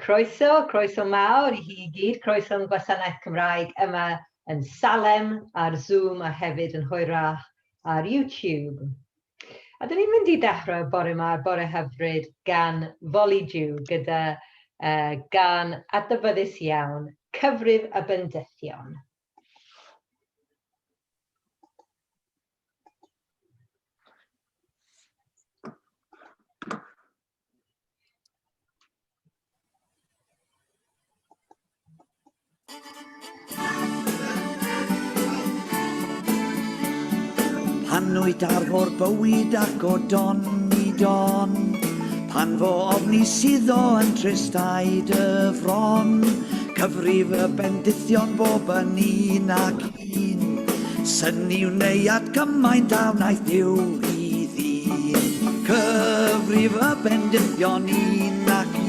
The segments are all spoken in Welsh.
Croeso, croeso mawr i chi i gyd, croeso yn gwasanaeth Cymraeg yma yn Salem ar Zoom a hefyd yn hwyrach ar YouTube. A dyn ni'n mynd i ddechrau bore yma, bore hyfryd, gan Foli Jew gyda uh, gan adnabyddus iawn, Cyfrif y Bendithion. Pan wyt ar fôr bywyd ac o don i don, Pan fo ofni suddo yn tristau dy fron, Cyfrif y bendithion bob yn un ac un, Synnu wnei at gymaint a wnaeth Duw i ddyn. Cyfrif y bendithion un ac un,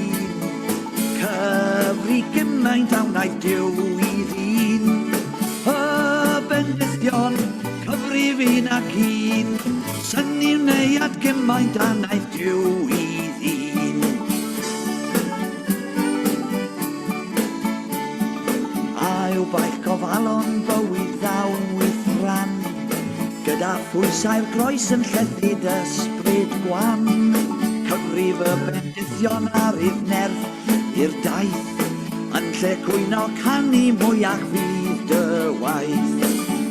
Cyfri gymaint a wnaeth Duw i ddyn. Y bendithion, cyfrif un ac un, Synnu wnei at gymaint a wnaeth Duw i ddyn. A yw baich gofalon bywyd ddaw i'th ran, Gyda phwysau'r groes yn llethu d'ysbryd gwan, Cyfrif y bendithion a rydd nerth i'r daith, Yn lle cwyno canu mwyach fydd dy waith.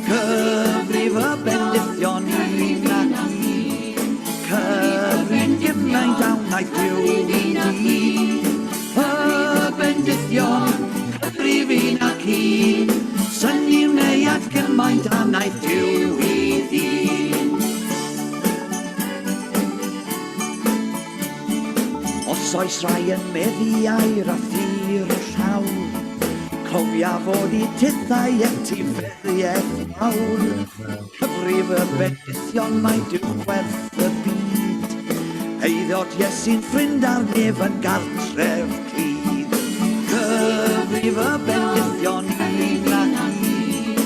Cyfrif y bendithion un ac un, Cyfrif gymaint a wnaeth Duw i ddyn. Y bendithion, cyfrif un ac un, Synnu wnei at gymaint a wnaeth Duw i ddyn. Os oes rhai yn meddu air a thir y llawr, Cofia fod i tithau etifeddiaeth fawr. Cyfrif y bendithion mae Duw gwerth y byd. Eiddot Iesu'n ffrind a'r nef yn gartref clyd. Cyfrif y bendithion un ac un.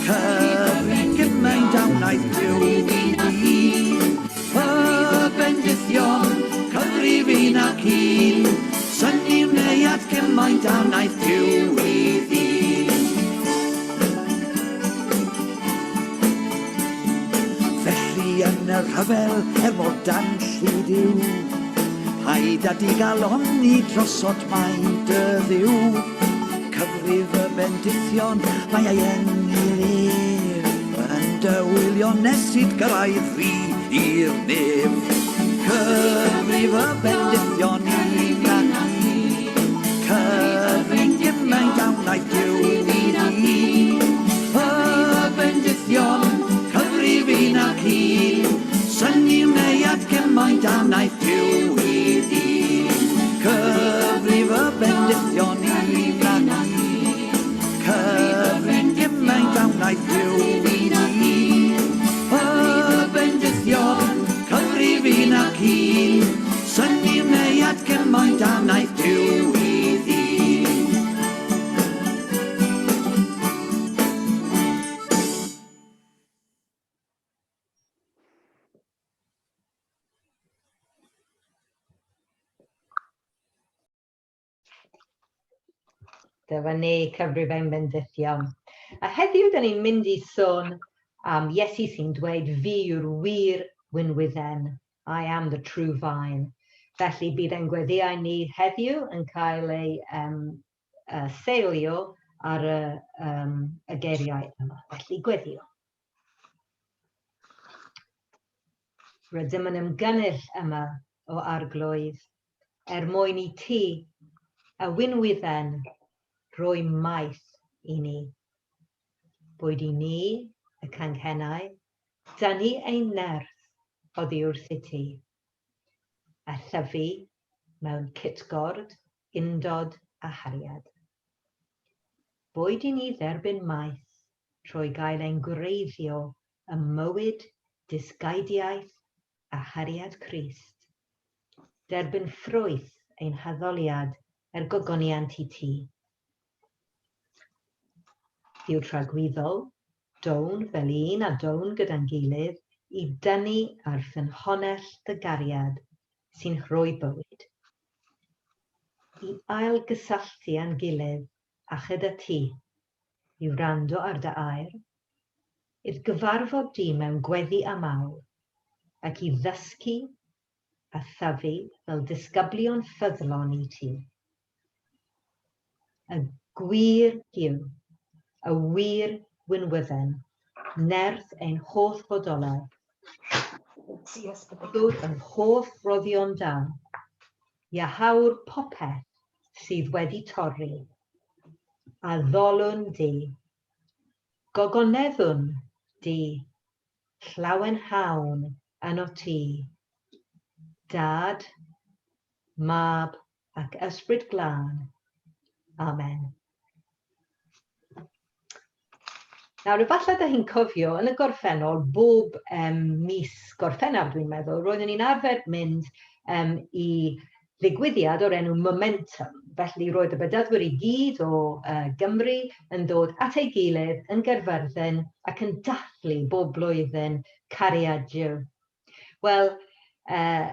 Cyfrif gymaint a wnaeth Duw i ddyn. Y bendithion, cyfrif un ac un. Synnu wnei at gymaint a wnaeth Duw i ddyn. Felly yn y rhyfel, er mor danllyd yw, paid â digalonni drosot mae dy Dduw. Cyfrif y bendithion, mae ei enil ef, yn dy wylio nes i'th gyrraedd fri i'r nef. Cyfrif y bendithion un ac un, cyfrif gymaint a wnaeth Duw i ddyn. Y bendithion, cyfrif un ac un, synnu wnei at gymaint a wnaeth Duw i ddyn. Cyfrif y bendithion un ac un, cyfrif gymaint a wnaeth Duw i ddyn. Y bendithion, cyfrif un ac un, synnu wnei at gymaint a wnaeth Duw i ddyn. Dyma ni, cyfrif ein bendithion. A heddiw, da ni'n mynd i sôn am Iesu sy'n dweud, fi yw'r wir winwydden. I am the true vine. Felly bydd ein gweddïau ni heddiw yn cael ei um, uh, seilio ar y, um, y geiriau yma. Felly gweddio. Rydym yn ymgynnull yma o arglwydd, er mwyn i ti, y winwydden, roi maeth i ni. Boed i ni, y canghennau, Dynnu ein nerth oddi wrthyt ti, a thyfu mewn cytgord, undod a chariad. Boed i ni dderbyn maeth trwy gael ein gwreiddio ym mywyd dysgeidiaeth a chariad Crist, derbyn ffrwyth ein haddoliad er gogoniant i ti. Dduw tragwyddol, Down fel un a down gyda'n gilydd i dynnu ar ffynhonnell dy gariad sy'n rhoi bywyd. i ailgysylltu â'n gilydd a chyda ti, i wrando ar dy air, i'th gyfarfod di mewn gweddi a mawl, ac i ddysgu a thyfu fel disgyblion ffyddlon i ti. Y gwir yw, y wir winwydden, nerth ein holl fodolaeth, Byddwch yn hoff roddion da, iachawr popeth sydd wedi torri. Addolwn di. Gogoneddwn di. Llawenhawn yno ti. Dad, Mab ac Ysbryd Glân. Amen. Nawr, efallai ydych chi'n cofio, yn y gorffennol, bob um, mis Gorffennaf, dwi'n meddwl, roeddwn ni'n arfer mynd um, i ddigwyddiad o'r enw Momentum. Felly roedd y bedyddwyr i gyd o uh, Gymru yn dod at ei gilydd yn Gaerfyrddin ac yn dathlu bob blwyddyn cariad Duw. Wel, uh,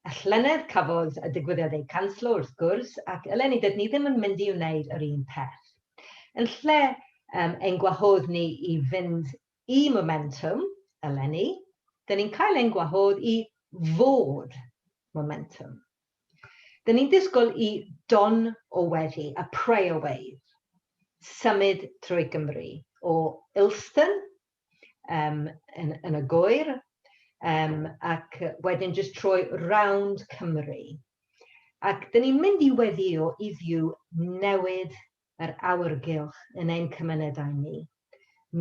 y llynedd cafodd y digwyddiad ei canslo wrth gwrs, ac eleni dydyn ni ddim yn mynd i wneud yr un peth. Yn lle um, ein gwahodd ni i fynd i Momentum eleni, dyn ni'n cael ein gwahodd i fod Momentum. Dyn ni'n disgwyl i don o weddi, a prayer wave, symud trwy Gymru o Ilston um, yn, yn y Gwyr, um, ac wedyn jyst troi rownd Cymru. Ac dyn ni'n mynd i weddio i fyw newid yr awyrgylch yn ein cymunedau ni.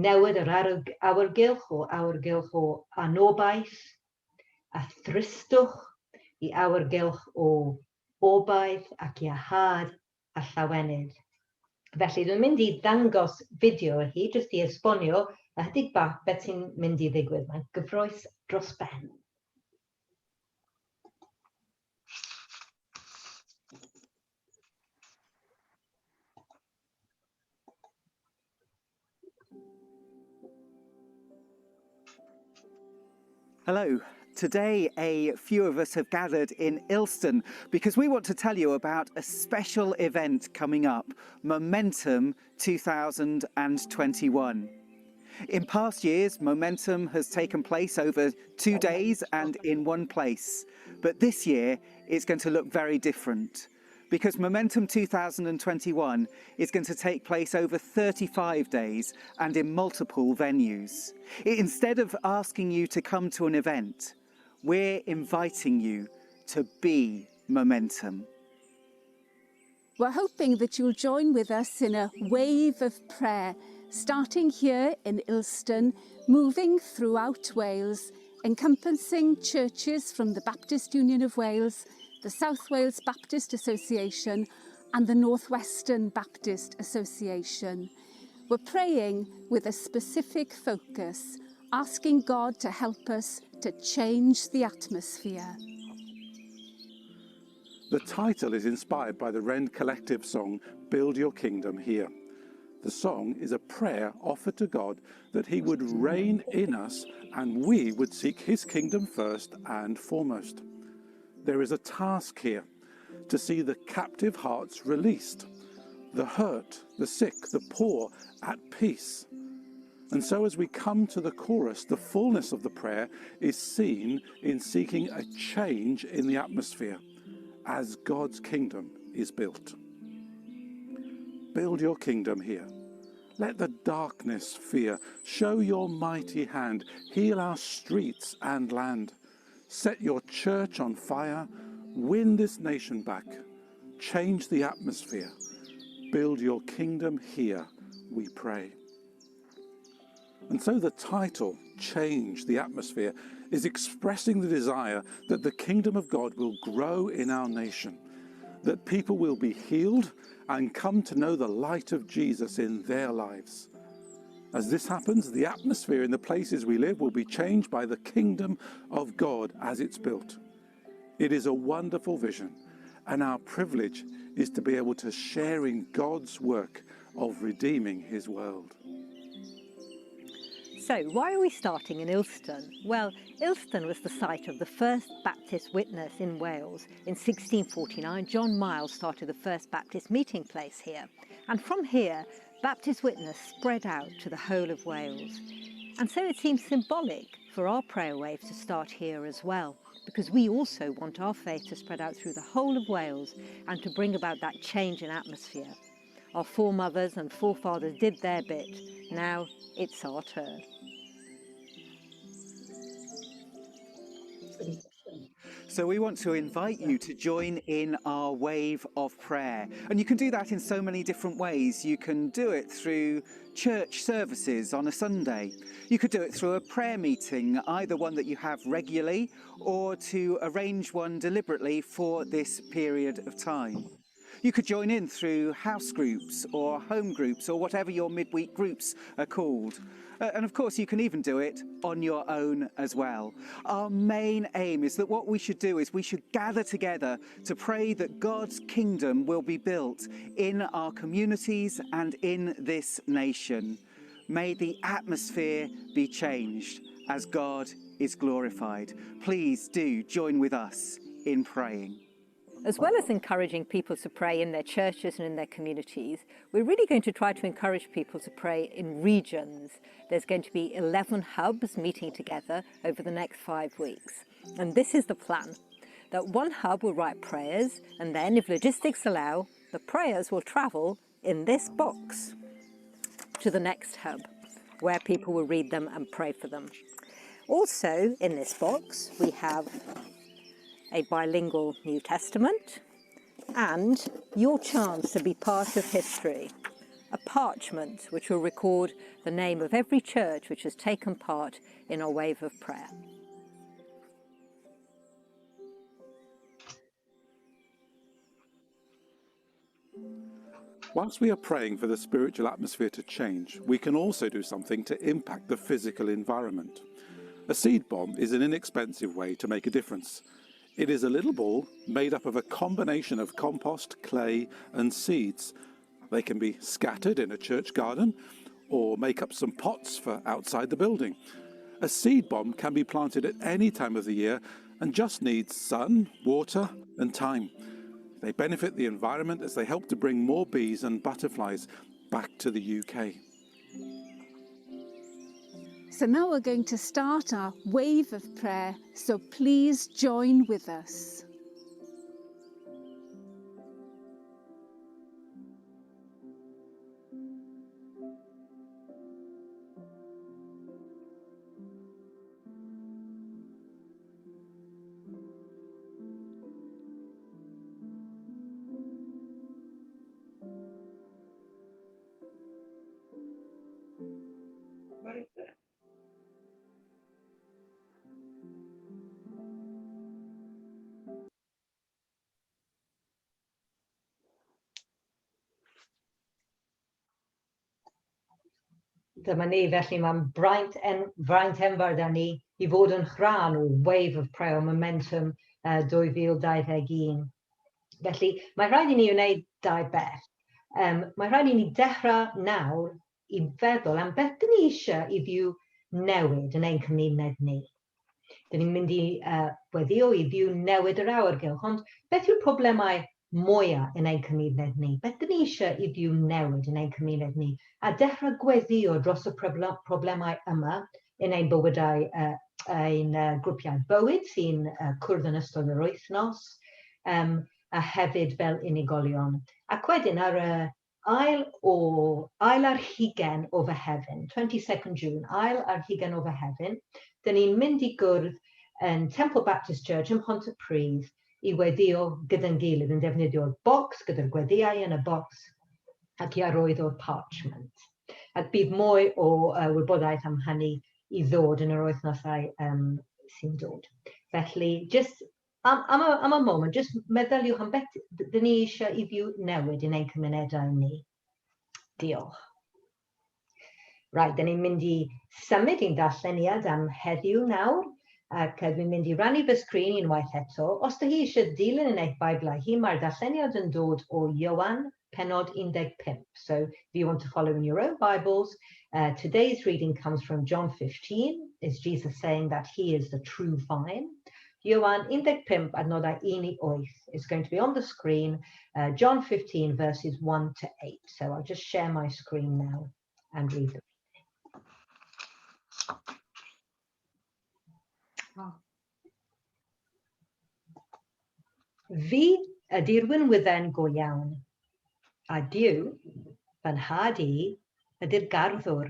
Newid yr awyrgylch o awyrgylch o anobaith a thristwch i awyrgylch o obaith ac iachâd a llawenydd. Felly, dwi'n mynd i ddangos fideo i chi, jyst i esbonio ychydig bach beth sy'n mynd i ddigwydd. Mae'n gyffrous dros ben. Hello. Today, a few of us have gathered in Ilston because we want to tell you about a special event coming up, Momentum 2021. In past years, Momentum has taken place over 2 days and in one place. But this year, it's going to look very different because Momentum 2021 is going to take place over 35 days and in multiple venues. Instead of asking you to come to an event, we're inviting you to be Momentum. We're hoping that you'll join with us in a wave of prayer, starting here in Ilston, moving throughout Wales, encompassing churches from the Baptist Union of Wales, the South Wales Baptist Association and the North Western Baptist Association. We're praying with a specific focus, asking God to help us to change the atmosphere. The title is inspired by the Rend Collective song, Build Your Kingdom Here. The song is a prayer offered to God that he would reign in us and we would seek his kingdom first and foremost. There is a task here to see the captive hearts released, the hurt, the sick, the poor at peace. And so as we come to the chorus, the fullness of the prayer is seen in seeking a change in the atmosphere as God's kingdom is built. Build your kingdom here. Let the darkness fear. Show your mighty hand. Heal our streets and land. Set your church on fire. Win this nation back. Change the atmosphere. Build your kingdom here, we pray. And so the title, Change the Atmosphere, is expressing the desire that the kingdom of God will grow in our nation, that people will be healed and come to know the light of Jesus in their lives. As this happens, the atmosphere in the places we live will be changed by the kingdom of God as it's built. It is a wonderful vision, and our privilege is to be able to share in God's work of redeeming his world. So, why are we starting in Illston? Well, Illston was the site of the first Baptist witness in Wales. In 1649, John Miles started the first Baptist meeting place here. And from here, Baptist witness spread out to the whole of Wales. And so it seems symbolic for our prayer wave to start here as well, because we also want our faith to spread out through the whole of Wales and to bring about that change in atmosphere. Our foremothers and forefathers did their bit. Now it's our turn. So we want to invite you to join in our wave of prayer. And you can do that in so many different ways. You can do it through church services on a Sunday. You could do it through a prayer meeting, either one that you have regularly or to arrange one deliberately for this period of time. You could join in through house groups or home groups or whatever your midweek groups are called. And of course, you can even do it on your own as well. Our main aim is that what we should do is we should gather together to pray that God's kingdom will be built in our communities and in this nation. May the atmosphere be changed as God is glorified. Please do join with us in praying. As well as encouraging people to pray in their churches and in their communities, we're really going to try to encourage people to pray in regions. There's going to be 11 hubs meeting together over the next 5 weeks. And this is the plan, that one hub will write prayers, and then, if logistics allow, the prayers will travel in this box to the next hub, where people will read them and pray for them. Also in this box, we have a bilingual New Testament and your chance to be part of history, a parchment which will record the name of every church which has taken part in our wave of prayer. Whilst we are praying for the spiritual atmosphere to change, we can also do something to impact the physical environment. A seed bomb is an inexpensive way to make a difference. It is a little ball made up of a combination of compost, clay and seeds. They can be scattered in a church garden or make up some pots for outside the building. A seed bomb can be planted at any time of the year and just needs sun, water and time. They benefit the environment as they help to bring more bees and butterflies back to the UK. So now we're going to start our wave of prayer, so please join with us. Dyma ni, felly mae'n braint, en, braint enfawr da ni i fod yn rhan o Wave of Prayer Momentum 2021. Felly, mae rhaid i ni wneud dau beth. Mae rhaid i ni dechrau nawr i feddwl am beth dyn ni eisiau i fyw newid yn ein cymuned ni. Dyn ni'n mynd i weddio i fyw newid yr awyrgylch, ond beth yw'r problemau mwyaf yn ein cymuned ni? Beth dyn ni eisiau i fyw newid yn ein cymuned ni? A dechrau gweddio dros y problemau yma yn ein bywydau, ein grwpiau bywyd sy'n cwrdd yn ystod yr wythnos, a hefyd fel unigolion. Ac wedyn ar y ail ar hugain o Fehefin, 22nd June, ail ar hugain o Fehefin, dyn ni'n mynd i gwrdd yn Temple Baptist Church ym Mhontypridd i weddio gyda'n gilydd yn defnyddio'r bocs, gyda'r gweddiau yn y bocs, ac i arwyddo'r parchment. Ac bydd mwy o wybodaeth am hynny i ddod yn yr wythnosau sy'n dod. Felly, just am y moment, just meddyliwch am beth dyn ni eisiau i fyw newid yn ein cymunedau ni. Diolch. Right, dyn ni'n mynd i symud i'n darlleniad am heddiw nawr. Ac dwi'n mynd i rannu fy sgrin unwaith eto. Os ydych chi eisiau dilyn yn eich Beiblau chi, mae'r darlleniad yn dod o Ioan, pennod 15. So if you want to follow in your own Bibles, today's reading comes from John 15. Is Jesus saying that he is the true vine? Ioan 15 adnodau 1 i 8 is going to be on the screen, John 15 verses 1 to 8. So I'll just share my screen now and read them. Oh. Fi ydy'r winwydden go iawn, a Duw, fy nhad i, ydy'r garddwr.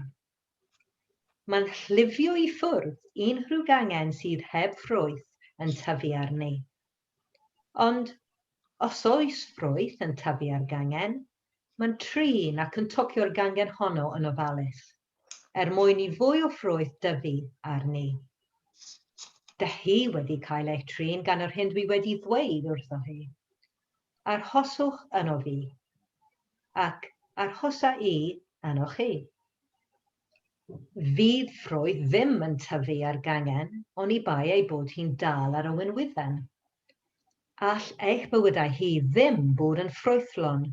Mae'n llifio i ffwrdd unrhyw gangen sydd heb ffrwyth yn tyfu arni. Ond, os oes ffrwyth yn tyfu ar gangen, mae'n trin ac yn tocio'r gangen honno yn ofalus, er mwyn i fwy o ffrwyth dyfu arni. Dych chi wedi cael eich trin gan yr hyn dwi wedi ddweud wrthoch chi. Arhoswch yno fi, ac arhosa i yno chi. Fydd ffrwyth ddim yn tyfu ar gangen oni bai ei bod hi'n dal ar y winwydden. All eich bywydau hi ddim bod yn ffrwythlon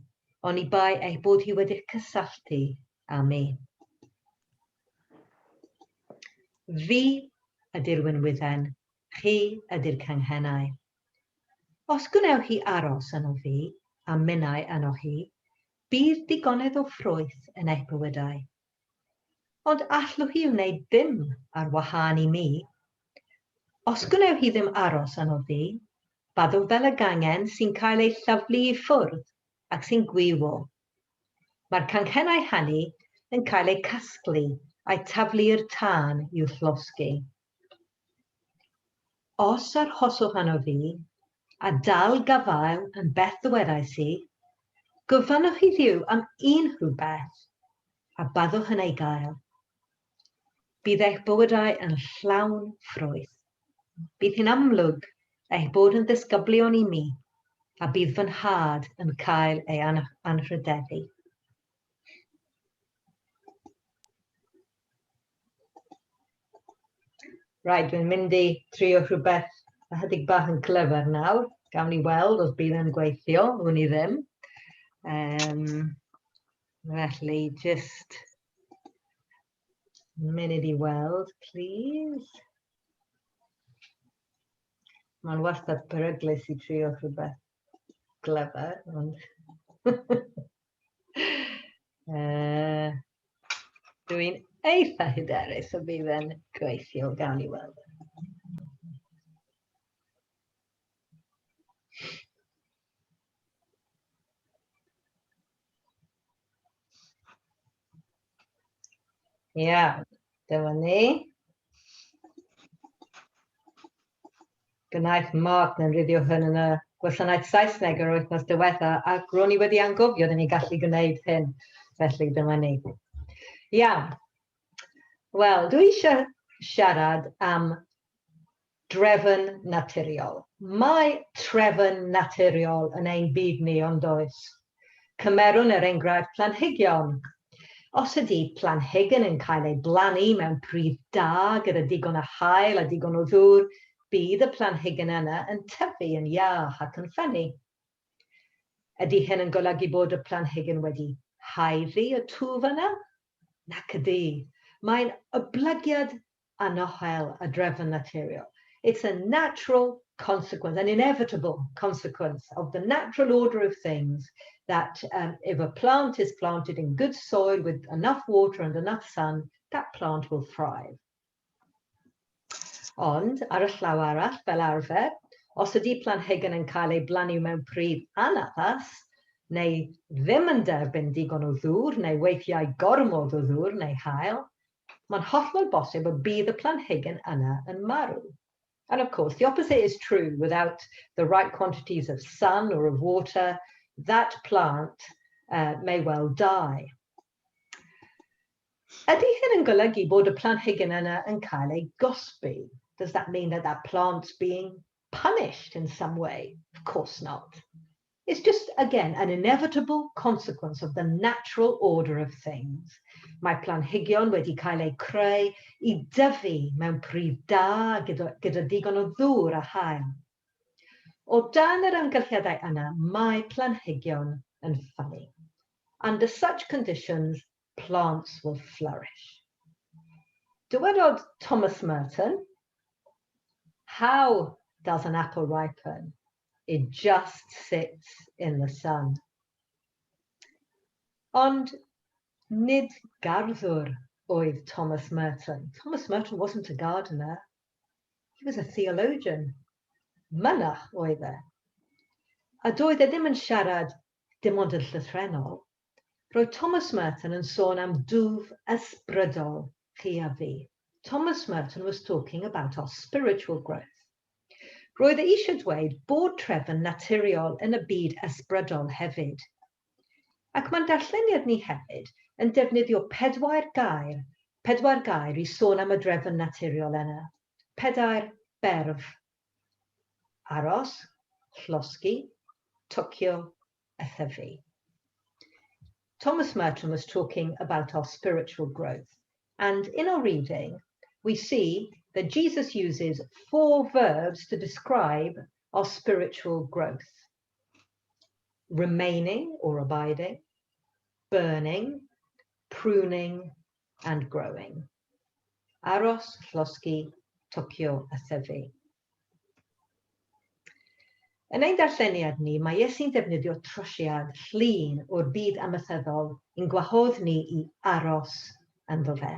oni bai eich bod hi wedi'ch cysylltu â mi. Fi ydy'r winwydden, chi ydy'r canghennau. Os gwnewch chi aros yno fi, a minnau yno chi, bydd digonedd o ffrwyth yn eich bywydau. Ond allwch chi wneud dim ar wahân i mi. Os gwnewch chi ddim aros yno fi, byddwch fel y gangen sy'n cael ei thyflu i ffwrdd ac sy'n gwywo. Mae'r canghennau hynny yn cael eu casglu a'u taflu i'r tân i'w llosgi. Os arhoswch arno fi, a dal gafael yn beth ddywedais i, gofynnwch i Dduw am unrhyw beth, a byddwch yn ei gael. Bydd eich bywydau yn llawn ffrwyth. Bydd hi'n amlwg eich bod yn ddisgyblion i mi, a bydd fy nhad yn cael ei anrhydeddu. Right, dwi'n mynd i trio rhywbeth ychydig bach yn clyfar nawr. Gawn ni weld os bydd yn gweithio, wn i ddim. Felly, just munud i weld, please. Mae'n wastad peryglus i trio rhywbeth glyfar, ond... Dwi'n eitha hyderus y bydd yn gweithio, gawn ni weld. Iawn, dyma ni. Gwnaeth Mark yn rhyddio hyn yn y gwasanaeth Saesneg yr wythnos diwetha ac ro'n i wedi angofio dyn ni gallu gwneud hyn. Felly dyma ni. Iawn. Wel, dwi eisiau siarad am drefn naturiol. Mae trefn naturiol yn ein byd ni, ond oes? Cymerwn er enghraifft planhigion. Os ydy planhigyn yn cael ei blannu mewn pridd da gyda digon o haul a digon o ddŵr, bydd y planhigyn yna yn tyfu yn iach ac yn ffynnu. Ydy hyn yn golygu bod y planhigyn wedi haeddu y twf yna? Nac ydy. Mae'n oblygiad anochel a drefn naturiol. It's a natural consequence, an inevitable consequence of the natural order of things that if a plant is planted in good soil with enough water and enough sun, that plant will thrive. Ond, ar y llaw arall, fel arfer, os ydy planhigyn yn cael ei blannu mewn pridd anaddas, neu ddim yn derbyn digon o ddŵr, neu weithiau gormod o ddŵr neu haul, Mae'n hollol bosib y bydd y planhigyn yna yn marw. And of course, the opposite is true. Without the right quantities of sun or of water, that plant may well die. Ydy hyn yn golygu bod y planhigyn yna yn cael ei gosbi? Does that mean that that plant's being punished in some way? Of course not. It's just, again, an inevitable consequence of the natural order of things. Mae planhigion wedi cael eu creu i dyfu mewn pridd da gyda digon o ddŵr a haul. O dan yr amgylchiadau yna, mae planhigion yn ffynnu. Under such conditions, plants will flourish. Dywedodd Thomas Merton, "How does an apple ripen? It just sits in the sun." Ond nid garddwr oedd Thomas Merton. Thomas Merton wasn't a gardener. He was a theologian. Mynach oedd e. A doedd e ddim yn siarad dim ond yn llythrennol. Roedd Thomas Merton yn sôn am dwf ysbrydol chi a fi. Thomas Merton was talking about our spiritual growth. Roedd e eisiau dweud bod trefn naturiol yn y byd ysbrydol hefyd. Ac mae'n darlleniad ni hefyd yn defnyddio pedwar gair i sôn am y drefn naturiol yna. Pedair berf. Aros, llosgi, tocio a thyfu. Thomas Merton was talking about our spiritual growth. And in our reading, we see that Jesus uses four verbs to describe our spiritual growth: remaining or abiding, burning, pruning, and growing. Aros, llosgi, tocio a thyfu. Yn ein darlleniad ni, mae Iesu'n defnyddio trosiad llun o'r byd amaethyddol i'n gwahodd ni i aros ynddo fe.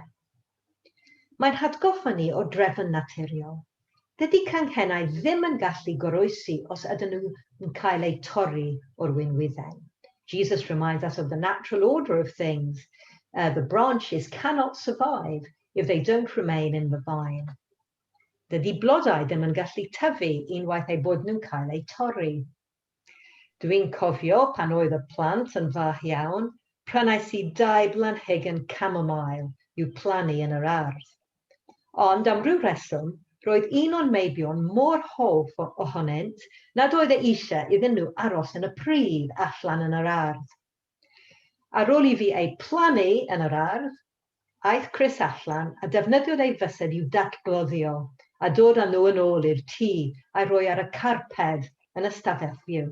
Mae'n hatgoffa ni o drefn naturiol. Dydy canghennau ddim yn gallu goroesi os ydyn nhw yn cael eu torri o'r winwydden. Jesus reminds us of the natural order of things. The branches cannot survive if they don't remain in the vine. Dydy blodau ddim yn gallu tyfu unwaith eu bod nhw'n cael eu torri. Dwi'n cofio pan oedd y plant yn fach iawn, prynais i dau blanhigyn chamomile i'w plannu yn yr ardd. Ond am ryw reswm, roedd un o'n meibion mor hoff ohonynt nad oedd e eisiau iddyn nhw aros yn y pridd allan yn yr ardd. Ar ôl i fi eu plannu yn yr ardd, aeth Chris allan a defnyddiodd ei fysedd i'w datgloddio a dod â nhw yn ôl i'r tŷ a'i roi ar y carped yn y stafell fyw.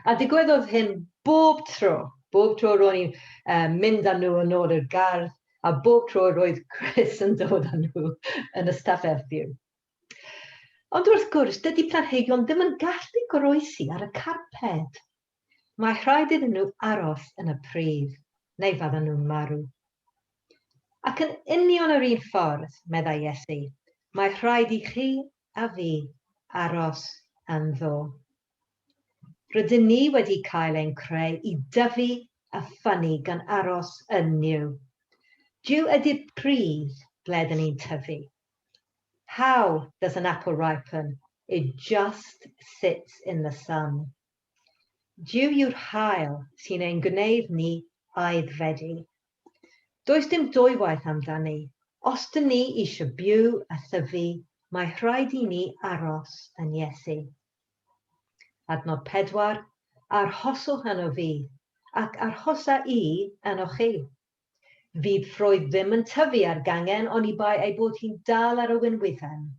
A digwyddodd hyn bob tro. Bob tro ro'n i'n mynd â nhw yn ôl i'r gardd, a bob tro roedd Chris yn dod â nhw yn y stafell fyw. Ond wrth gwrs, dydy planhigion ddim yn gallu goroesi ar y carped. Mae rhaid iddyn nhw aros yn y pridd, neu fydden nhw'n marw. Ac yn union yr un ffordd, meddai Iesu, mae rhaid i chi a fi aros ynddo. Rydyn ni wedi cael ein creu i dyfu a ffynnu gan aros yn Nuw. Duw ydy'r pridd ble dyn ni'n tyfu. How does an apple ripen? It just sits in the sun. Duw yw'r haul sy'n ein gwneud ni aeddfedu. Does dim dwywaith amdani. Os dyn ni eisiau byw a thyfu, mae rhaid i ni aros yn Iesu. Adnod 4, "Arhoswch yno fi, ac arhosa i yno chi. Fydd ffrwyth ddim yn tyfu ar gangen oni bai ei bod hi'n dal ar y winwydden.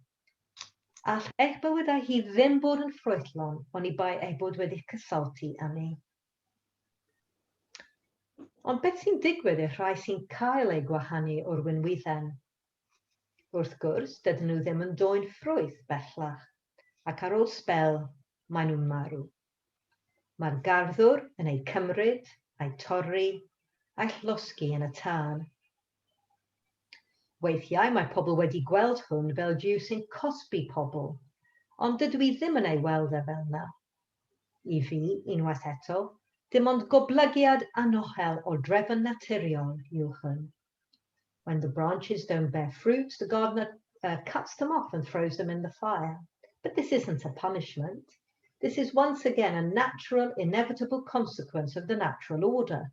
All eich bywydau chi ddim bod yn ffrwythlon oni bai eich bod wedi cysylltu â mi." Ond beth sy'n digwydd i'r rhai sy'n cael eu gwahanu o'r winwydden? Wrth gwrs, dydyn nhw ddim yn dwyn ffrwyth bellach, ac ar ôl sbel maen nhw'n marw. Mae'r garddwr yn eu cymryd, a'u torri, a'u llosgi yn y tân. Weithiau mae pobl wedi gweld hwn fel Duw sy'n cosbi pobl, ond dydw i ddim yn ei weld e fel 'na. I fi, unwaith eto, dim ond goblygiad anochel o drefn naturiol yw hwn. When the branches don't bear fruit, the gardener cuts them off and throws them in the fire. But this isn't a punishment. This is once again a natural, inevitable consequence of the natural order.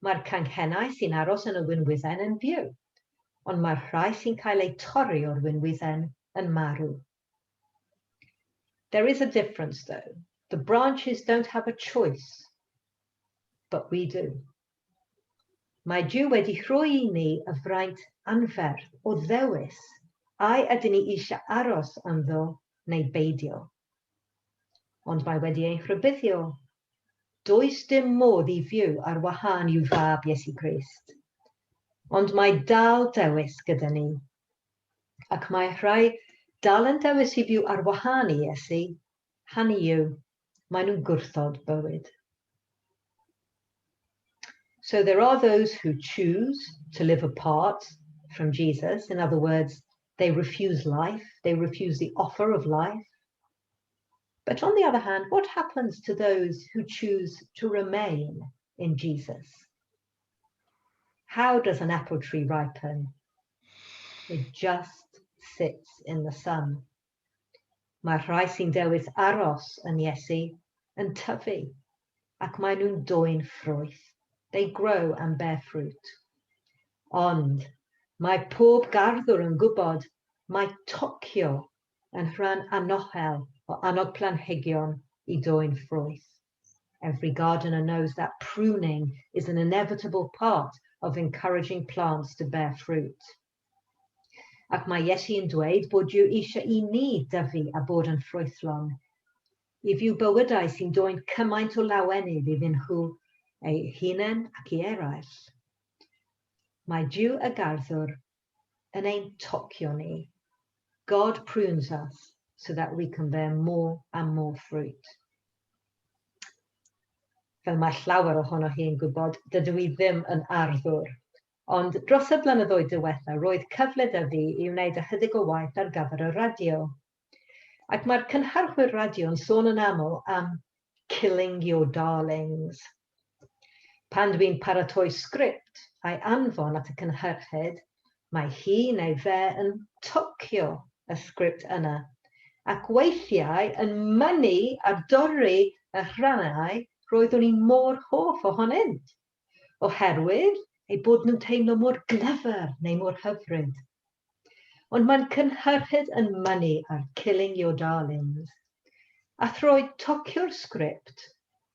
Mae'r canghennau sy'n aros yn y winwydden yn fyw, ond mae'r rhai sy'n cael eu torri o'r winwydden yn marw. There is a difference, though. The branches don't have a choice, but we do. Mae Duw wedi rhoi i ni y fraint anferth o ddewis ai ydyn ni eisiau aros ynddo neu beidio. Ond mae wedi ein rhybuddio. Does dim modd i fyw ar wahân i'w fab Iesu Grist. Ond mae dal dewis gyda ni. Ac mae rhai dal yn dewis i fyw ar wahân i Iesu, hynny yw, maen nhw'n gwrthod bywyd. So there are those who choose to live apart from Jesus. In other words, they refuse life, they refuse the offer of life. But on the other hand, what happens to those who choose to remain in Jesus? How does an apple tree ripen? It just sits in the sun. Mae rhai sy'n dewis aros yn Iesu yn tyfu, ac maen nhw'n dwyn ffrwyth. They grow and bear fruit. Ond mae pob garddwr yn gwybod mae tocio yn rhan anochel o annog planhigion i dwyn ffrwyth. Every gardener knows that pruning is an inevitable part of encouraging plants to bear fruit. Ac mae Iesu yn dweud bod Duw eisiau i ni dyfu a bod yn ffrwythlon, i fyw bywydau sy'n dwyn cymaint o lawenydd iddyn nhw eu hunain ac i eraill. Mae Duw y garddwr yn ein tocio ni. God prunes us so that we can bear more and more fruit. Fel mae llawer ohonoch chi'n gwybod, dydw i ddim yn arddwr. Ond dros y blynyddoedd diwetha, roedd cyfle 'da fi i wneud ychydig o waith ar gyfer y radio. Ac mae'r cynhyrchwyr radio yn sôn yn aml am killing your darlings. Pan dwi'n paratoi sgript a'i anfon at y cynhyrchydd, mae hi neu fe yn tocio y sgript yna, ac weithiau yn mynnu a dorri y rhannau roeddwn i mor hoff ohonynt, oherwydd eu bod nhw'n teimlo mor glyfar neu mor hyfryd. Ond mae'n cynhyrchydd yn mynnu ar Killing Your Darlings. A thrwy tocio'r sgript,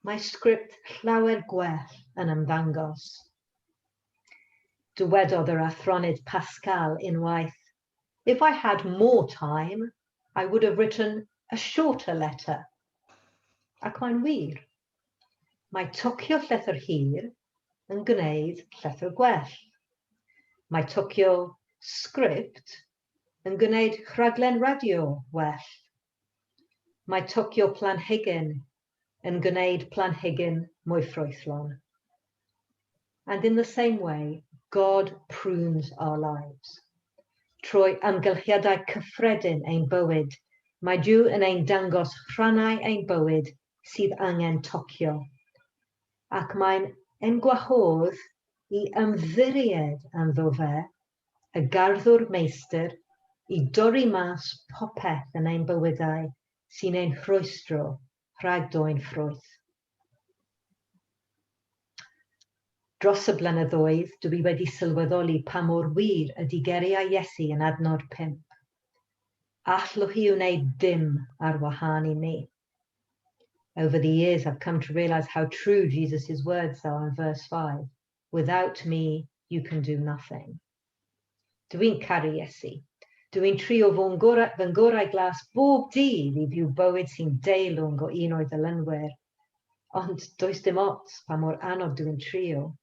mae sgript llawer gwell yn ymddangos. Dywedodd yr athronydd Pascal unwaith, "If I had more time, I would have written a shorter letter." Ac mae'n wir. Mae tocio llythyr hir yn gwneud llythyr gwell. Mae tocio sgript yn gwneud rhaglen radio well. Mae tocio planhigyn yn gwneud planhigyn mwy ffrwythlon. And in the same way, God prunes our lives. Trwy amgylchiadau cyffredin ein bywyd, mae Duw yn ein dangos rhannau ein bywyd sydd angen tocio. Ac mae'n ein gwahodd i ymddiried ynddo fe, y garddwr meistr, i dorri mas popeth yn ein bywydau sy'n ein rhwystro rhag dwyn ffrwyth. Dros y blynyddoedd, dw i wedi sylweddoli pa mor wir ydy geiriau Iesu yn adnod 5. Allwch chi wneud dim ar wahân i mi. Over the years, I've come to realize how true Jesus' words are in verse 5. "Without me, you can do nothing." Dwi'n caru Iesu. Dwi'n trio fy ngorau glas bob dydd i fyw bywyd sy'n deilwng o un o'i ddilynwyr. Ond does dim ots pa mor anodd dwi'n trio.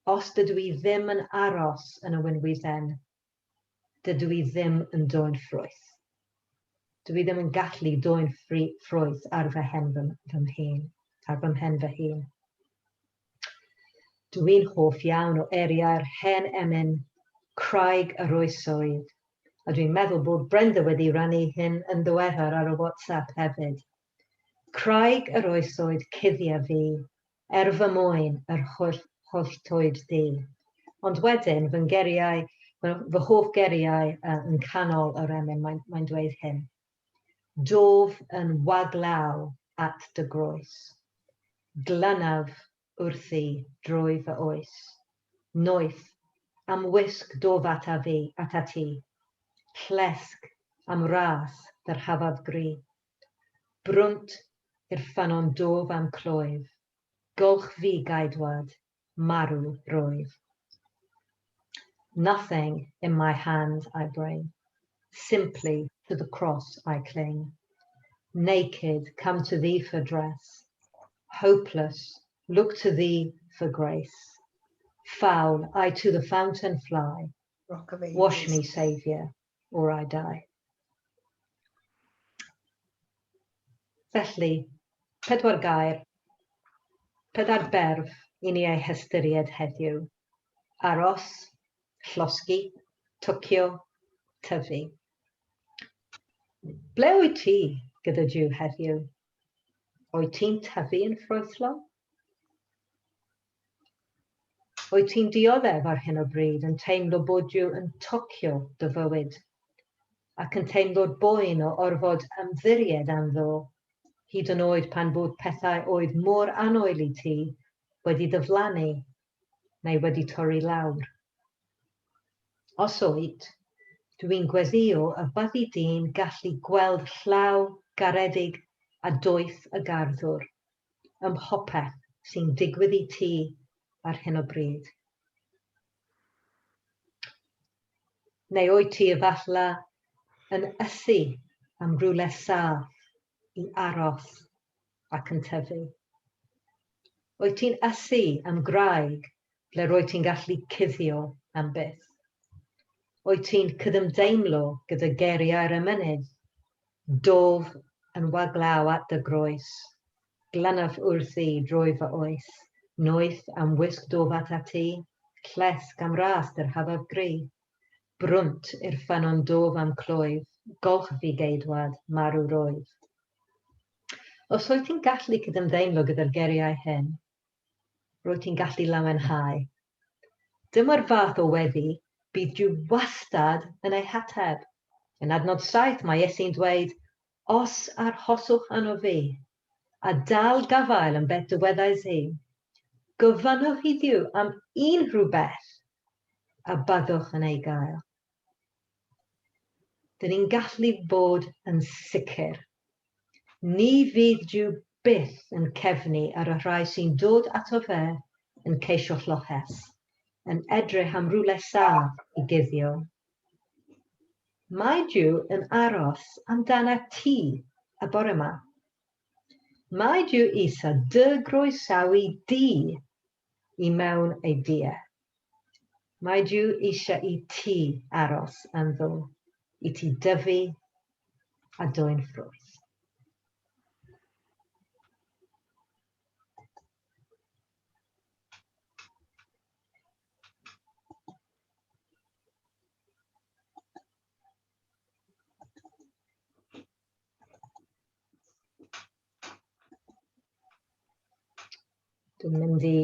Os dydw i ddim yn aros yn y winwydden, dydw i ddim yn dwyn ffrwyth. Dwi ddim yn gallu dwyn ffrwyth ar fy hen fy mhen, ar fy mhen fy hun. Dwi'n hoff iawn o eiriau'r hen emyn Craig yr Oesoedd, a dwi'n meddwl bod Brenda wedi rannu hyn yn ddiweddar ar y WhatsApp hefyd. Craig yr oesoedd cuddia fi, er fy mwyn yr holl holltoed di. Ond wedyn, fy ngeiriau, fy hoff geiriau yn canol yr emyn, mae'n dweud hyn. Dof yn waglaw at dy groes. Glynaf wrthi drwy fy oes. Noeth, am wisg dof ata fi, ata ti. Llesg am ras dyrchafaf gri. Brwnt. i'r ffynnon dof a'm clwyf, golch fi geidwad, marw rwyf. Nothing in my hand I bring, simply to the cross I cling. Naked, come to thee for dress, hopeless, look to thee for grace. Foul, I to the fountain fly, Rock of Ages. wash me, Saviour, or I die. Felly, pedwar gair, pedair berf i ni eu hystyried heddiw. Aros, llosgi, tocio, tyfu. Ble wyt ti gyda Duw heddiw? Wyt ti'n tyfu yn ffrwythlon? Wyt ti'n dioddef ar hyn o bryd yn teimlo bod Duw yn tocio dy fywyd ac yn teimlo'r boen o orfod ymddiried ynddo, hyd yn oed pan fod pethau oedd mor annwyl i ti wedi diflannu neu wedi torri lawr? Os wyt, dw i'n gweddïo y byddi di'n gallu gweld llaw garedig a doeth y garddwr ym mhopeth sy'n digwydd i ti ar hyn o bryd. Neu wyt ti efallai yn ysu am rywle saff i aros ac yn tyfu? Wyt ti'n ysu am graig ble rwyt ti'n gallu cuddio am byth? Wyt ti'n cydymdeimlo gyda geiriau'r emynydd, Dof yn waglaw at dy groes, glynaf wrthi drwy fy oes, noeth am wisg dof atat ti, llesg am ras dy rhyfedd gri. Brwnt i'r ffynnon dof a'm clwyf, golch fi geidwad, marw rwyf. Os wyt ti'n gallu cydymdeimlo gyda'r geiriau hyn, rwyt ti'n gallu lawenhau. Dyma'r fath o weddi bydd Duw wastad yn ei hateb. Yn adnod 7 mae Iesu'n dweud, Os arhoswch yno fi, a dal gafael yn beth dywedais i, gofynnwch i Dduw am unrhyw beth, a byddwch yn ei gael. Dyn ni'n gallu bod yn sicr. Ni fydd Duw byth yn cefnu ar y rhai sy'n dod ato fe yn ceisio lloches, yn edrych am rywle saff i guddio. Mae Duw yn aros amdanat ti y bore 'ma. Mae Duw eisiau dy groesawu di i mewn ei dŷ e. Mae Duw eisiau i ti aros ynddo, i ti dyfu a dwyn ffrwyth. Dwi'n mynd i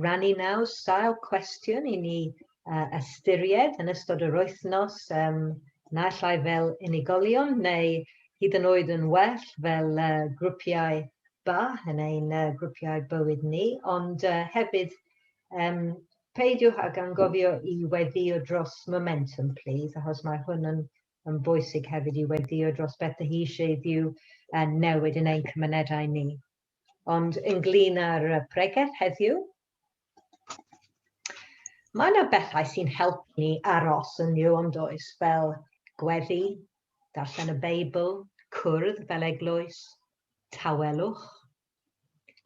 rannu nawr sawl cwestiwn i ni ystyried yn ystod yr wythnos, naill ai fel unigolion neu hyd yn oed yn well fel grwpiau bach yn ein grwpiau bywyd ni, ond hefyd peidiwch ag anghofio i weddïo dros momentum, please, achos mae hwn yn, yn bwysig hefyd i weddïo dros beth dy hi eisiau i Dduw newid yn ein cymunedau ni. Ond ynglyn â'r pregeth heddiw, mae yna bethau sy'n helpu ni aros yn Nuw ond oes, fel gweddi, darllen y Beibl, cwrdd fel eglwys, tawelwch,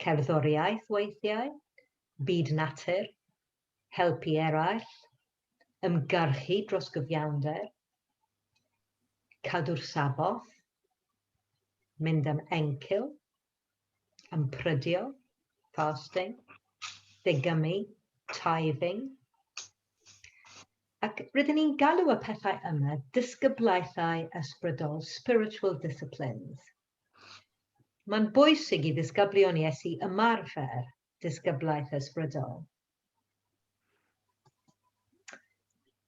cerddoriaeth weithiau, byd natur, helpu eraill, ymgyrchu dros gyfiawnder, cadw'r Saboth, mynd am encil, ymprydio, fasting, degymu, tithing. Ac rydyn ni'n galw y pethau yma disgyblaethau ysbrydol, spiritual disciplines. Mae'n bwysig i ddisgyblion Iesu ymarfer disgyblaeth ysbrydol.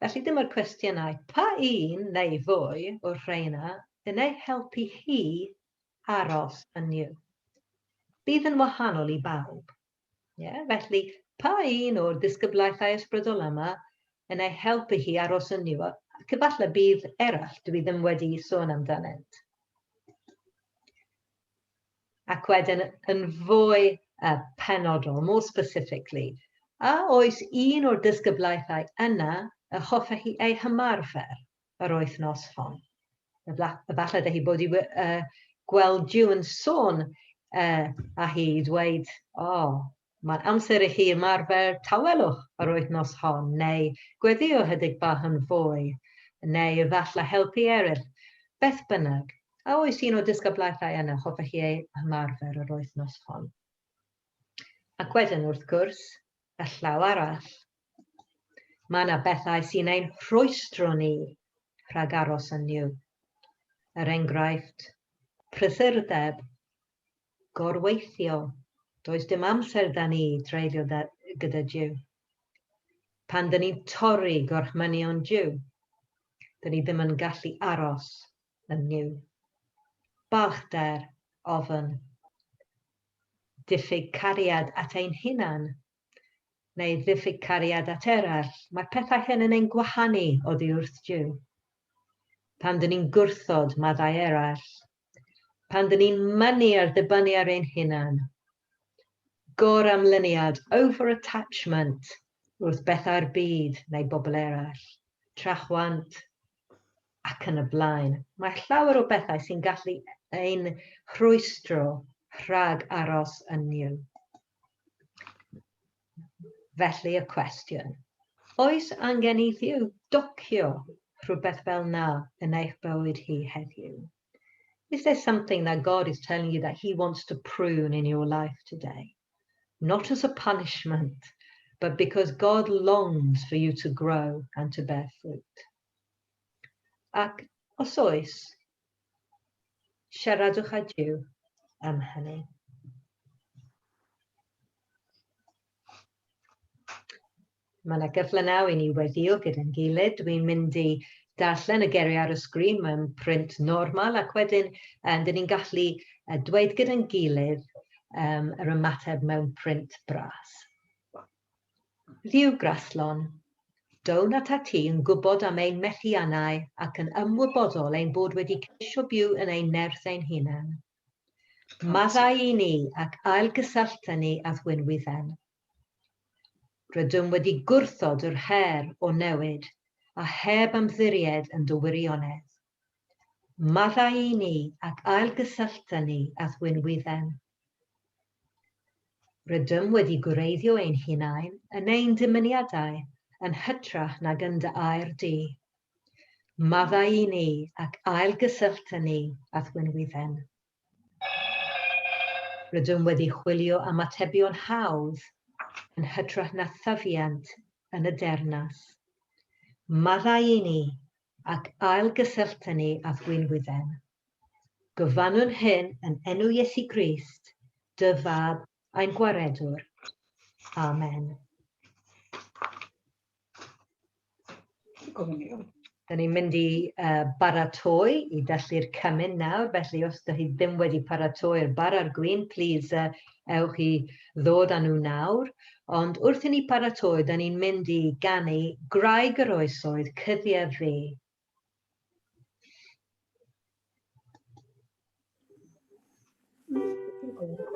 Felly dyma'r cwestiynau. Pa un neu fwy o'r rheina yn ei helpu hi aros yn Nuw? Bydd yn wahanol i bawb. Yeah? Felly, pa un o'r disgyblaethau ysbrydol yma yn ei helpu hi aros yn Nuw? Ac efallai bydd eraill dwi ddim wedi sôn amdanynt. Ac wedyn yn fwy penodol, more specifically, a oes un o'r disgyblaethau yna y hoffech chi ei hymarfer yr wythnos hon? Efallai ydych chi bod i gweld Duw yn sôn a hi i ddweud, o, oh, mae'n amser i chi ymarfer tawelwch yr wythnos hon, neu gweddio hydig bach yn fwy, neu efallai helpu eraill. Beth bynnag, a oes un o'r disgyblaethau yna hoffech chi ei ymarfer yr wythnos hon? Ac wedyn, wrth gwrs, y llaw arall. Mae yna bethau sy'n ein rhwystro ni rhag aros yn Nuw. Er enghraifft, prysurdeb, gorweithio. Does dim amser da ni treulio da, gyda Duw. Pan dyn ni'n torri gorchmynion Duw, dyn ni ddim yn gallu aros yn Nuw. Balchder, ofn, diffyg cariad at ein hunan, neu ddiffyg cariad at eraill, mae pethau hyn yn ein gwahanu oddi wrth Duw. Pan dyn ni'n gwrthod maddau eraill, pan dyn ni'n mynnu ar ddibynnu ar ein hunan, goramlyniad, over-attachment wrth bethau'r byd neu bobl eraill, trachwant, ac yn y blaen. Mae llawer o bethau sy'n gallu ein rhwystro rhag aros yn Nuw. Felly y cwestiwn, oes angen i Dduw docio rhywbeth fel na yn eich bywyd hi heddiw? Is there something that God is telling you that he wants to prune in your life today? Not as a punishment, but because God longs for you to grow and to bear fruit. Ac os oes, siaradwch â Duw am hynny. Mae yna gyfle nawr i ni weddio gyda'n gilydd. Dwi'n mynd i darllen y geiriau ar y sgrin mewn print normal ac wedyn dyn ni'n gallu dweud gyda'n gilydd yr ymateb mewn print bras. Dduw graslon, down atat ti yn gwybod am ein methiannau ac yn ymwybodol ein bod wedi ceisio byw yn ein nerth ein hunain. Maddau i ni ac ailgysyllta ni â'th winwydden. Rydym wedi gwrthod yr her o newid a heb ymddiried yn dy wirionedd. Maddau i ni ac ailgysyllta ni â'th winwydden. Rydym wedi gwreiddio ein hunain yn ein dymuniadau yn hytrach nag yn dy air di. Maddau i ni ac ailgysyllta ni â'th winwydden. Rydym wedi chwilio am atebion hawdd yn hytrach na thyfiant yn y deyrnas. Maddau i ni ac ailgysyllta ni â'th winwydden. Gofynnwn hyn yn enw Iesu Grist, dy Fab ein Gwaredwr. Amen. Da ni'n mynd i baratoi i dathlu'r cymun nawr, felly os ydych chi ddim wedi paratoi'r bara a'r gwin, plîs ewch i ddod â nhw nawr. Ond wrth i ni paratoi, da ni'n mynd i ganu Gwraig yr Oesoedd, Cyddia Fi. O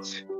Thank you.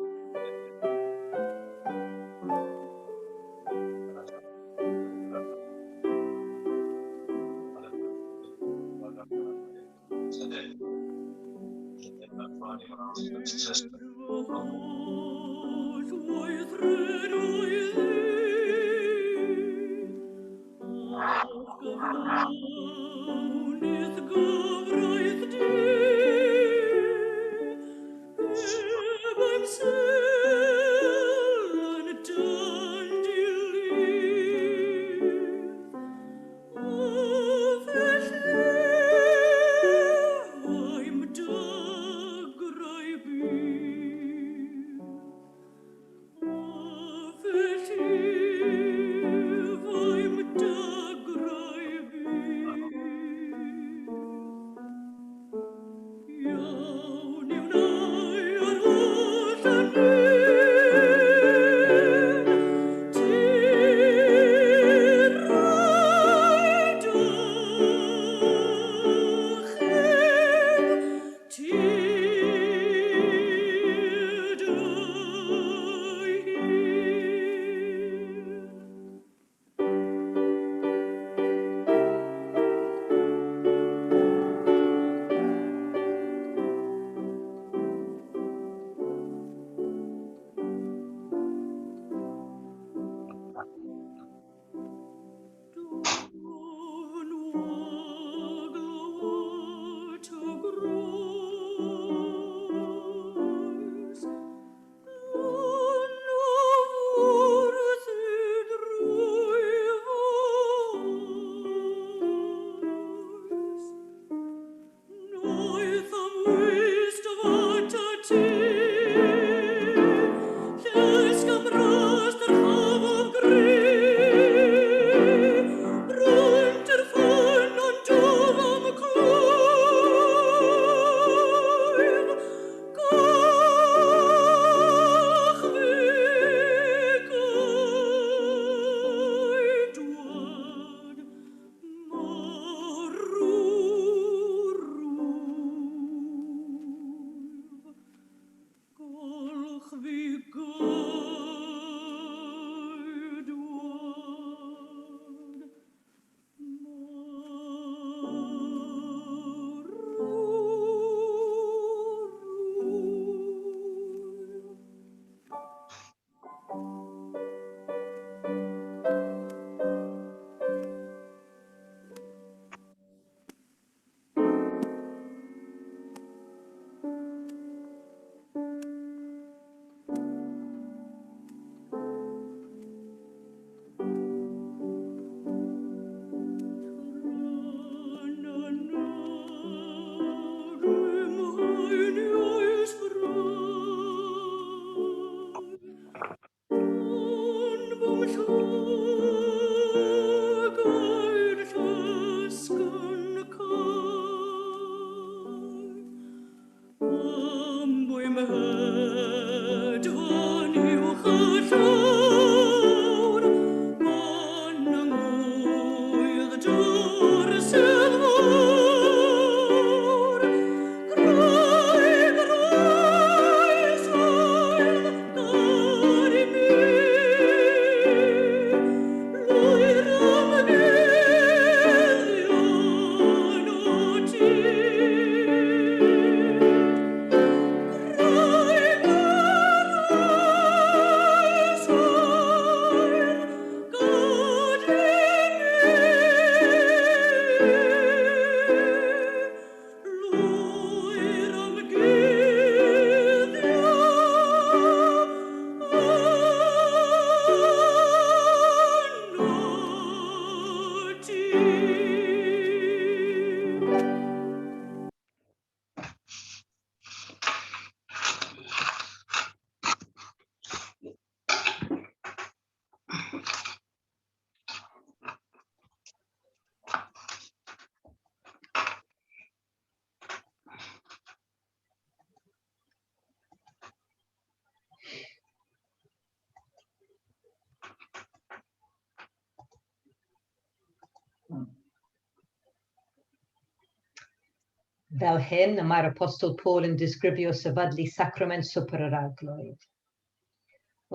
Fel hyn, y mae'r Apostol Paul yn disgrifio sefydlu sacrament swper yr Arglwydd.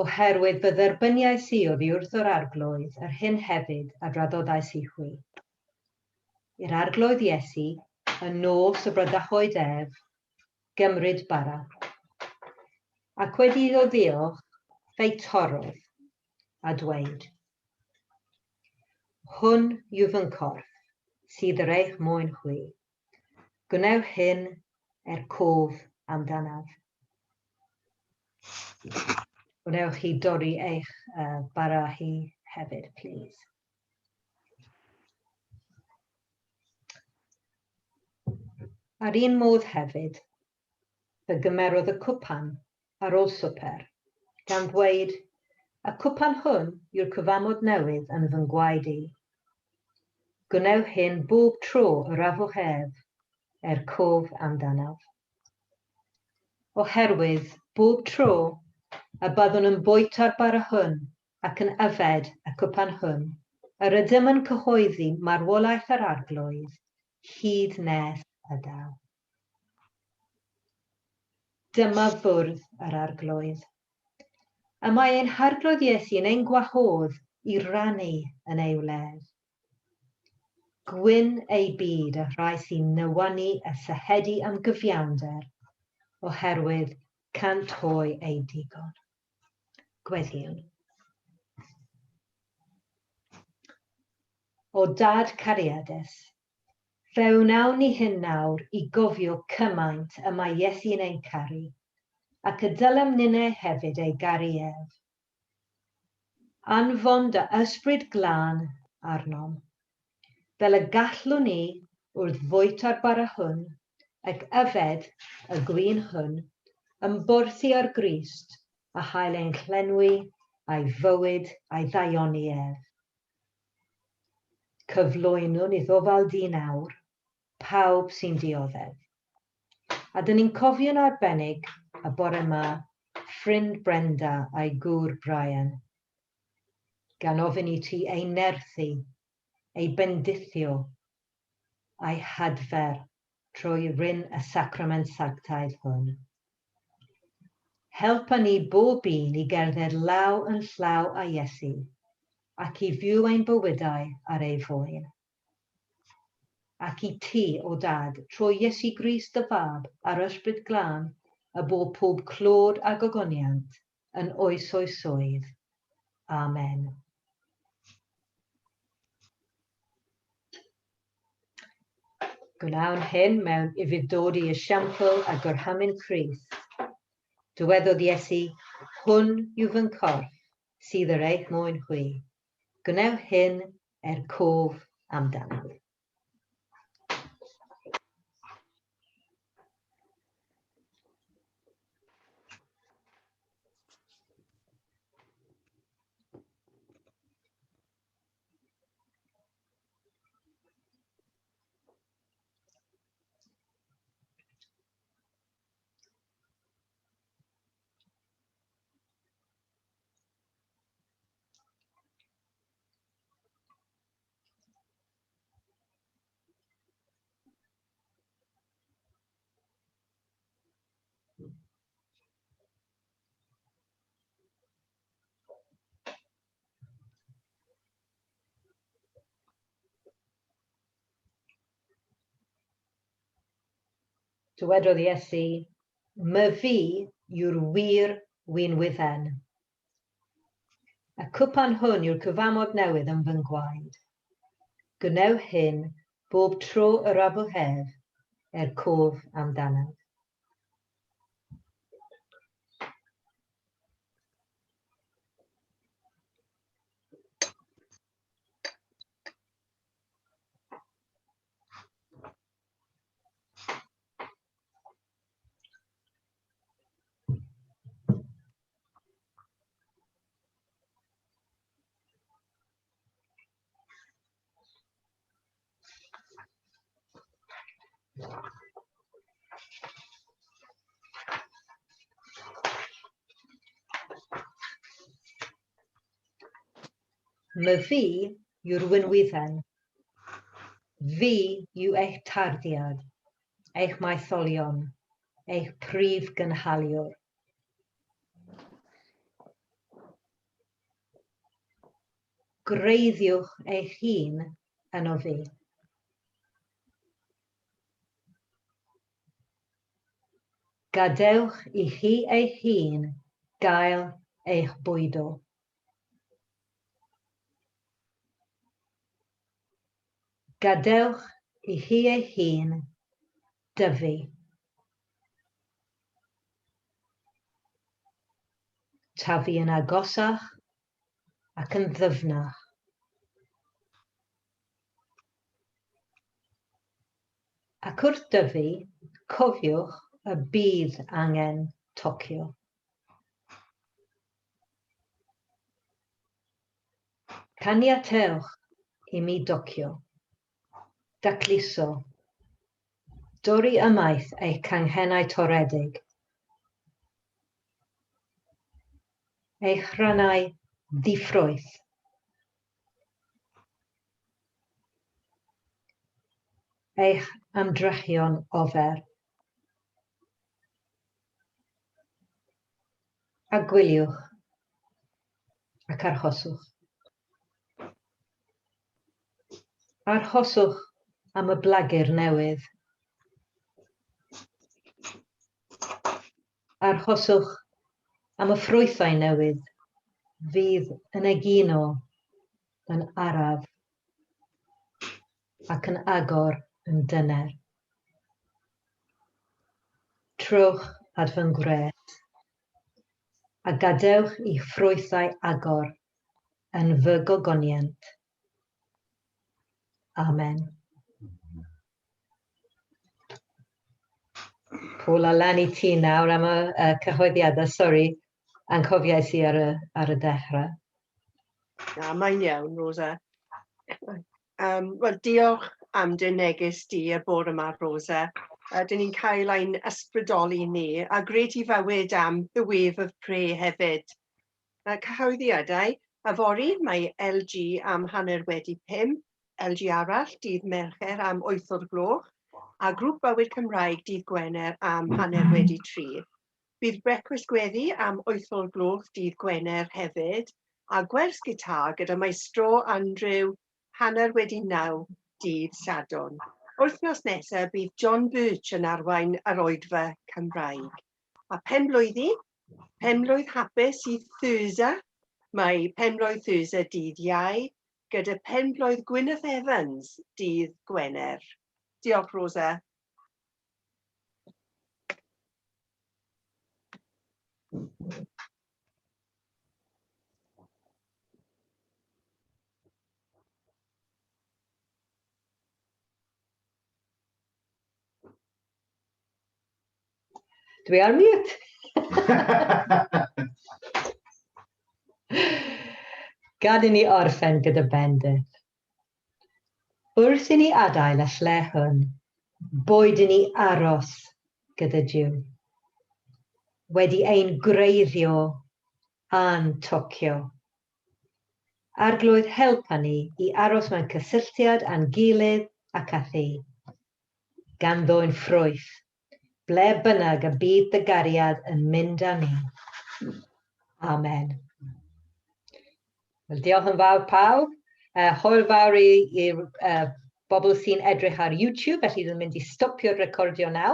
Oherwydd fy dderbyniais i oddi wrth yr Arglwydd yr hyn hefyd a draddodais i chwi. I'r Arglwydd Iesu, y nos y bradychwyd ef, gymryd bara. Ac wedi iddo ddiolch, fe'i torrodd, a dweud, Hwn yw fy nghorff, sydd ar eich mwyn chwi. Gwnewch hyn er cof amdanaf. Wnewch chi dorri eich bara hi hefyd, please. Ar un modd hefyd, fe gymerodd y cwpan ar ôl swper, gan ddweud, Y cwpan hwn yw'r cyfamod newydd yn fy ngwaed i. Gwnewch hyn bob tro yr afwch ef, er cof amdanaf. Oherwydd, bob tro y byddwn yn bwyta'r bara hwn ac yn yfed y cwpan hwn, yr ydym yn cyhoeddi marwolaeth yr Arglwydd hyd nes y daw. Dyma fwrdd yr Arglwydd. Y mae ein Harglwydd Iesu yn ein gwahodd i rannu yn ei wledd. Gwyn ei byd y rhai sy'n newynu a syhedu am gyfiawnder, oherwydd cant hwy eu digon. Gweddïwn. O Dad cariadus, Fe wnawn ni hyn nawr i gofio cymaint y mae Iesu yn ein caru, ac y dylem ninnau hefyd ei garu ef. Anfon dy Ysbryd Glân arnom, fel y gallwn ni, wrth fwyta'r bara hwn ac yfed y gwin hwn, ymborthi ar Grist a chael ein llenwi â'i fywyd a'i ddaioni ef. Cyflwynwn i ddofal dyn awr, pawb sy'n dioddef. A dyn ni'n cofio'n arbennig y bore 'ma ffrind Brenda a'i gŵr Brian, gan ofyn i ti ei nerthu, ei bendithio, a'i hadfer trwy rin y sacrament sanctaidd hwn. Helpa ni bob un i gerdded law yn llaw â Iesu ac i fyw ein bywydau ar ei fwyn. Ac i ti, o Dad, trwy Iesu Grist dy Fab a'r Ysbryd Glân, y bo pob clod a gogoniant yn oes oesoedd. Amen. Gwnawn hyn mewn ufudd-dod i esiampl a gorchymyn Crist. Dywedodd Iesu, Hwn yw fy nghorff, sydd ar eich mwyn chwi. Gwnewch hyn er cof amdanaf. Dywedodd Iesu, Myfi yw'r wir winwydden. Y cwpan hwn yw'r cyfamod newydd yn fy ngwaed. Gwnewch hyn bob tro yr afwch ef, er cof amdanaf. Myfi yw'r winwydden. Fi yw eich tarddiad. eich maetholion, eich prif gynhaliwr. Gwreiddiwch eich hun yno fi. Gadewch i chi eich hun gael eich bwydo. Gadewch i chi eich hun dyfu. Tyfu yn agosach ac yn ddyfnach. Ac wrth dyfu, cofiwch y bydd angen tocio. Caniatewch i mi docio, dacluso, dorri ymaith eich canghennau toredig, eich rhannau ddiffrwyth. Eich ymdrechion ofer. A gwyliwch ac arhoswch. Arhoswch am y blagur newydd. Arhoswch am y ffrwythau newydd fydd yn egino yn araf ac yn agor yn dyner. Trowch at fy ngwres, a gadewch i ffrwythau agor yn fy gogoniant. Amen. Paul, a lan i ti nawr am y cyhoeddiadau. Sori, anghofiais i ar y, ar y dechrau. Na, mae'n iawn, Rosa. Wel, diolch am dy neges di y bore yma, Rosa. Dyn ni'n cael ein ysbrydoli ni, a gred i fywyd am The Wave of Pray hefyd. Cyhoeddiadau, yfory mae LG am 5:30, LG arall dydd Mercher am 8 o'r gloch, a Grŵp Bywyd Cymraeg dydd Gwener am 3:30. Bydd brecwast gweddi am 8 o'r gloch dydd Gwener hefyd, a gwers gitar gyda maestro Andrew 9:30 dydd Sadwrn. Wythnos nesaf bydd John Birch yn arwain yr oedfa Cymraeg. A penblwyddi, penblwydd hapus i Thurza. Mae penblwydd Thurza dydd Iau, gyda penblwydd Gwyneth Evans dydd Gwener. Diolch, Rosa. Dwi ar mute. Gad i ni orffen gyda bendith. Wrth i ni adael y lle hwn, boed i ni aros gyda Duw. Wedi ein gwreiddio a'n tocio. Arglwydd helpa ni i aros mewn cysylltiad â'n gilydd ac â thi, gan ddwyn ffrwyth, ble bynnag y bydd dy gariad yn mynd â ni. Amen. Wel, diolch yn fawr pawb. Hwyl fawr i'r bobl sy'n edrych ar YouTube, felly dwi'n mynd i stopio'r recordio nawr.